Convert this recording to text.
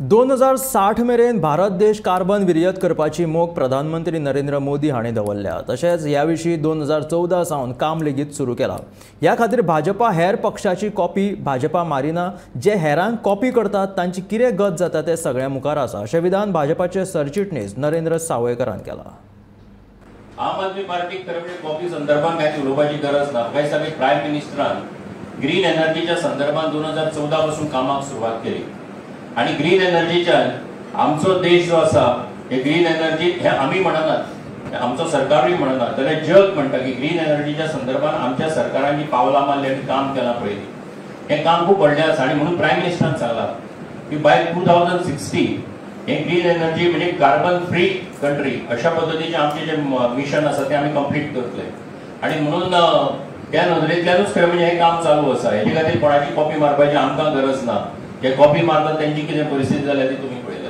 2060 मेरेन भारत देश कार्बन विरयत करपाची मोख प्रधानमंत्री नरेंद्र मोदी हांणी दवरल्या. तशेंच ह्या विशीं 2014 सावन काम लेगीत सुरू केलां. ह्या खातीर भाजपा हेर पक्षाची कॉपी भाजपा मारिना. जे हेरांक कॉपी करतात तांची कितें गत जाता तें सगळ्यां मुखार आसा, अशें विधान भाजपाचे सरचिटणीस नरेंद्र सावयकरान केलां. आम आदमी पार्टीक खरें म्हणजे कॉपी संदर्भात कांयच उलोवपाची गरज ना. म्हाका दिसता की प्रायम मिनिस्टरान ग्रीन एनर्जीच्या संदर्भात 2014 पासून कामाक सुरवात केली आनी ग्रीन एनर्जीच्यान आमचो देश जो आसा हे ग्रीन एनर्जी हे आमी म्हणनात, आमचो सरकारूय म्हणना, जाल्यार जग म्हणटा की ग्रीन एनर्जीच्या संदर्भात आमच्या सरकारान जी पावलां मारली आनी काम केलां पळयली, हें काम खूब व्हडलें आसा. आनी म्हणून प्रायम मिनिस्टरान सांगलां की बाय 2060 हे ग्रीन एनर्जी म्हणजे कार्बन फ्री कंट्री अशा पद्दतीचें आमचें जें मिशन आसा तें आमी कंप्लीट करतले. आनी म्हणून त्या नदरेंतल्यानूच खरें म्हणजे हें काम चालू आसा. हेजे खातीर कोणाची कॉपी मारपाची आमकां गरज ना. जे कॉपी मारतात त्यांची कितें परिस्थिती जाल्या ती तुमी पळयल्या.